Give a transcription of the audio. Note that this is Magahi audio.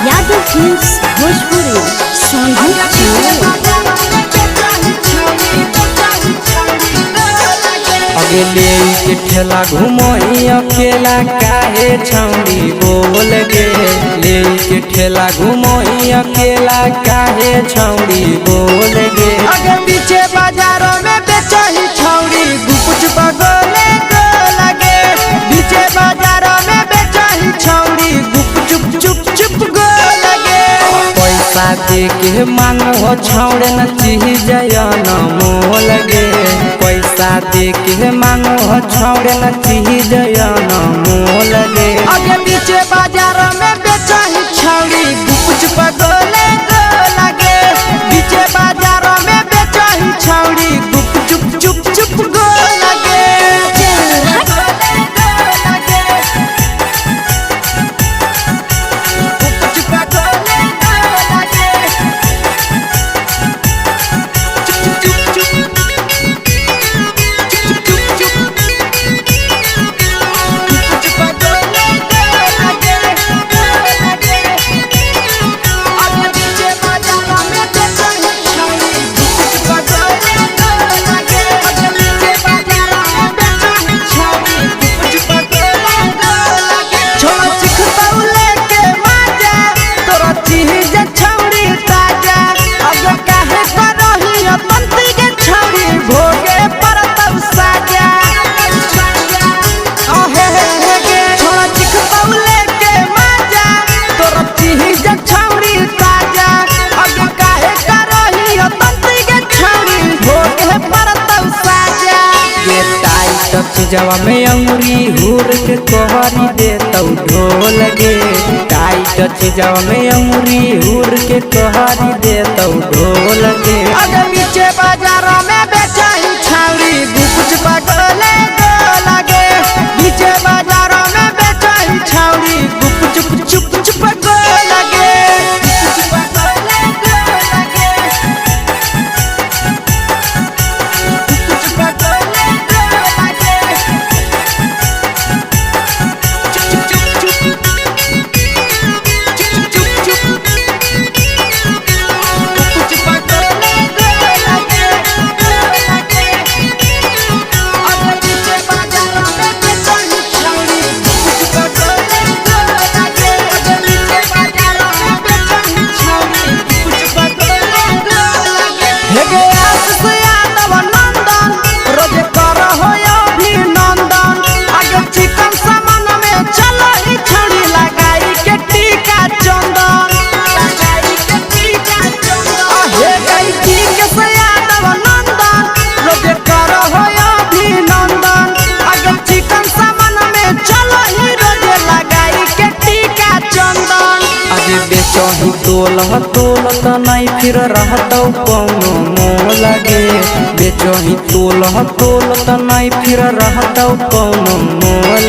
यादव फिल्म्स भोजपुरी सोनू चोर। अगले के ठेला घुमोही अकेला काहे छौड़ी बोल गे। ले के ठेला घुमोही अकेला काहे छौड़ी बोल गे। अगे पीछे बाजारों में बेचही छौड़ी गुपच बगोले गो लगे। पीछे बाजारों में बेचही छौड़ी गुप चुप चुप चुप गो लगे। पैसा दे के मांगो छौड़े न चीज न मोल गे। पैसा दे के मांगो छौड़े न चीज न मोल गे। अगे पीछे बाजारों में बेचही छौड़ी गुपच बगोले गो लगे। पीछे बाजारों में बेचही छौड़ी गुप चुप चुप चुप गो लगे। चीजवा में अंगुरी हुर के कोहरी दे तौ ढोल गे। टाइट चीजवा में अंगुरी हुर के कोहरी दे तौ ढोल गे। अगे पीछे बाजारों में बेचही छौड़ी गुपच बगोले गो लगे। पीछे बाजारों में बेचही छौड़ी गुप चुप चुप चुप गो लगे। बेचही तोल तोल त नहीं फिर रहतौ कौनो मोल गे। बेचही तोल तोल त नहीं फिर रहतौ कौनो मोल